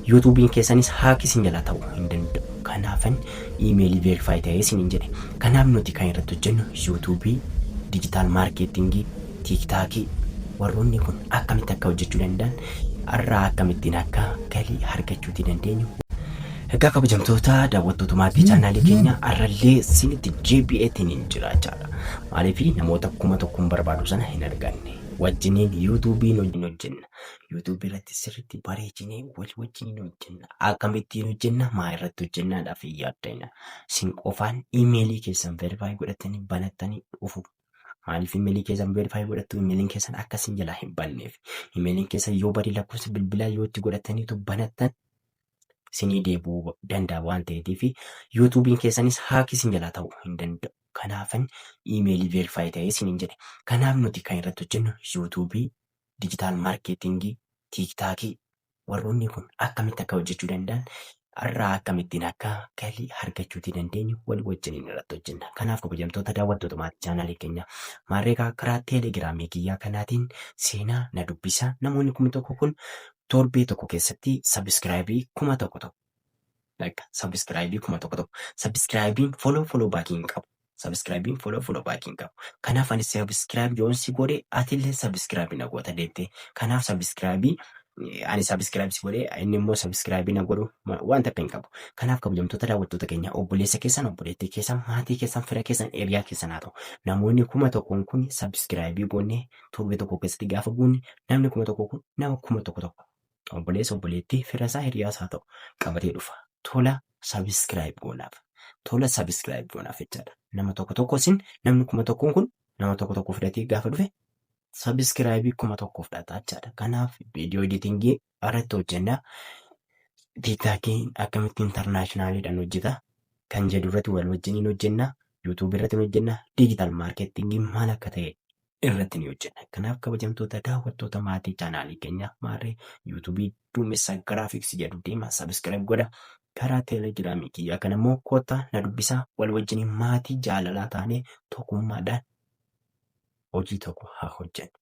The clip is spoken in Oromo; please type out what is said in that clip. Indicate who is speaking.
Speaker 1: YouTubeiin keessanis hack isin jalaa ta'uu hin danda'u. Kanaafan iimeelii verify ta'ee isiniin jedhe. Kanaaf nuti kan irratti hojjennu YouTubeii, digital marketingii, TikTokii warroonni kun akkamitti akka hojjechuu danda'an irraa akkamittiin akka galii argachuutii dandeenyu. Egaa kabajamtoota daawwattoota maatii chaanaalii keenya har'allee isinitti JBAtiin hin jiraachaadha. Maaliif namoota 1000 barbaadu sana hin arganne. Wajjiniin YouTubeiin hojjenna. YouTubeii irratti sirriitti bareechinee wal wajjiniin hojjenna. Akkamittiin hojjenna? Maa irratti hojjennaadhaaf hin yaaddina. Isin qofaan iimeelii keessan verify godhatanii banattanii dhufu. Maaliif iimeelii keessan verify godhattu? Iimeeliin keessan akka isin jalaa hin banneef. Iimeeliin keessan yoo badii lakkoofsa bilbilaa yoo itti godhataniitu banattan isinii deebi'uu danda'a waan ta'eetiif YouTubeiin keessanis hack isin jalaa ta'uu hin danda'u. Kanaafan iimeelii verify ta'ee isiniin jedhe. Kanaaf nuti kan irratti hojjennu YouTubeii, digital marketingii, TikTokii warroonni kun akkamitti akka hojjechuu danda'an irraa akkamittiin akka galii argachuutii dandeenyu wal wajjiniin irratti hojjenna. Kanaaf kabajamtoota daawwattoota maatii chaanaalii keenya maarreekaa karaa Telegramii kiyyaa kanaatiin seenaa na dubbisaa namoonni 1000 kun torbee tokko keessatti subscribeii 1000 tokko. Akka subscribeii 1000 tokko. Subscribeiin follow follow backii hin qabu. Subscribeiin follow follow backii hin qabu. Kanaaf ani subscribe yoon si godhe atillee subscribeii na goota deemtee. Kanaaf subscribeii ani subscribe si godhe inni immoo subscribeii na godhu wanta akka hin qabu. Kanaaf kabajamtoota daawwattoota keenya obboleessa keessan, obboleettii keessan, maatii keessan, fira keessan, hiriyaa keessan haa ta'u. Namoonni 1000 kun subscribeii goonee torbee tokko keessatti gaafa guunne namni 1000 kun nama 1000 tokko obboleessa, obboleettii, fira isaa, hiriyaa isaa ta'u qabatee dhufa. Tola subscribe goonaaf. Tola subscribe goonaaf jechaadha. Nama tokko tokko isin namni 1000 kun nama tokko tokko fudhatee gaafa dhufe subscribeii 1000 fudhata jechaadha. Kanaaf video editingii irratti hojjenna. TikTokiin akkamitti internationaliidhaan hojjeta kan jedhu irratti wal wajjiniin hojjenna. YouTubeii irratti hojjenna. Digital marketingii maal akka ta'e irratti ni hojjenna. Kanaaf kabajamtoota daawwattoota maatii chaanaalii keenya maarree YouTubeii Duumessa Graphics jedhu deema subscribe godha. Karaa Telegramii kiyyaa kan immoo kottaa na dubbisaa wal wajjiniin maatii jaalalaa taanee tokkummaadhaan hojii tokko haa hojjennu.